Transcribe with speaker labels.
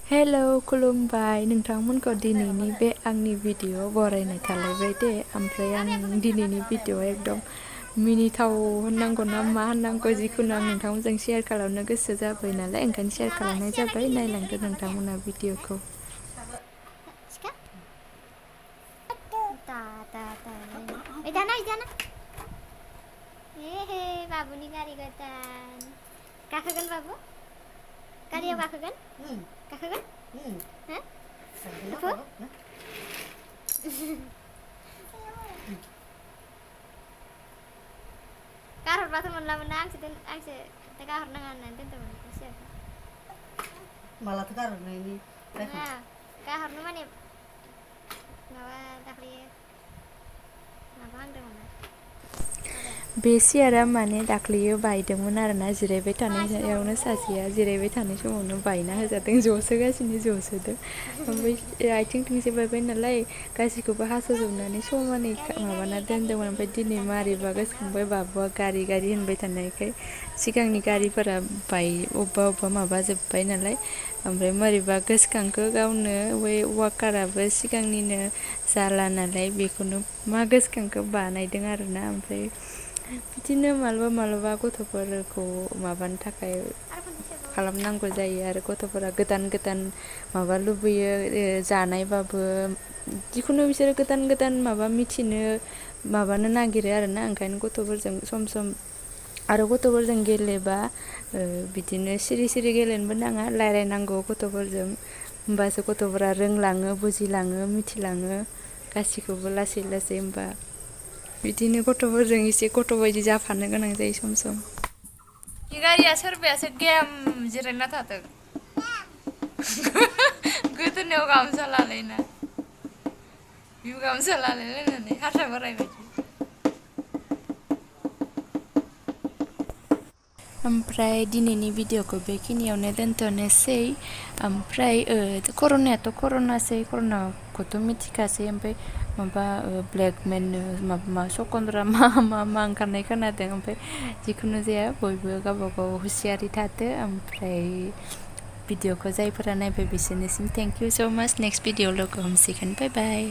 Speaker 1: Hello खुलुमबाय नोंथांमोनखौ दिनैनि बे आंनि भिडिअ बरायनाय थालायबाय दे। ओमफ्राय आं दिनैनि भिडिअ एकदम मिनिथाव होननांगौ ना मा होननांगौ, जिखुनु आं नोंथांमोनजों शेयार खालामनो गोसो जाबाय नालाय ओंखायनो शेयार खालामनाय जाबाय। नायलांदो नोंथांमोना भिडिअखौ।
Speaker 2: बाबुनि गारि गोदान गाखोगोन बाबु? गारियाव गाखोगोन? गाखोगोन? हो? गारहरबाथ' मोनलामोन ना, आंसो गारहरनाङा होननानै दोनदोंमोन एसे।
Speaker 3: मालाथो गारहरनायनि
Speaker 2: गारहरनो माने माबा दाख्लै माबा हांदोंमोन ना।
Speaker 1: बे सियारा माने दाख्लैयो बायदोंमोन आरोना, जिरायबाय थानायावनो सासेया जिरायबाय थानाय समावनो बायना होजादों। जसोगासिनो जसोदों ओमफ्राय आथिं थोंसे बायबाय नालाय गासिखौबो हास'जोबनानै समानै माबाना दोनदोंमोन। ओमफ्राय दिनै मारैबा गोसोखांबाय बाबुआ गारि गारि होनबाय थानायखाय, सिगांनि गारिफोरा अबेबा माबाजोब्बाय नालाय, ओमफ्राय मारैबा गोसोखांखो गावनो बै वाकाराबो सिगांनिनो जाला नालाय, बेखौनो मा गोसोखांखो बानायदों आरोना। ओमफ्राय बिदिनो मालाबा गथ'फोरखौ माबानो थाखाय खालामनांगौ जायो आरो गथ'फोरा गोदान गोदान माबा लुबैयो, जानायबाबो जिखुनु बिसोरो गोदान गोदान माबा मिथिनो माबानो नागिरो आरोना। ओंखायनो गथ'फोरजों सम सम आरो गथ'फोरजों गेलेबा बिदिनो सिरि सिरि गेलेनोबो नाङा, रायलायनांगौ गथ'फोरजों, होमबासो गथ'फोरा रोंलाङो, बुजिलाङो, मिथिलाङो गासिखौबो लासै लासै। होमबा बिदिनो गथ'फोरजों एसे गथ' बायदि जाफानो गोनां जायो सम सम।
Speaker 2: बे गारिया सोरबायासो गेम जिरायना थादों। गोदोनायाव गामसा लालायना बिबो गामसा लालायलायनानै हारसा बोराय बायदि।
Speaker 1: ओमफ्राय दिनैनि भिडिअखौ बेखिनियावनो दोनथ'नोसै। ओमफ्राय कर'नायाथ' कर'नासै, कर'नाखौथ' मिथिखासै। ओमफ्राय माबा ब्लेकमेननो माबा सकन्द्रा मा ओंखारनाय खोनादों। ओमफ्राय जिखुनु जाया बयबो गावबागाव हुसियारि थादो। ओमफ्राय भिडिअखौ जायफोरा नायबाय बिसोरनिसिम थेंक इउ स' माच। नेक्स्ट भिडिअ लोगो हमसिगोन। बाय बाय।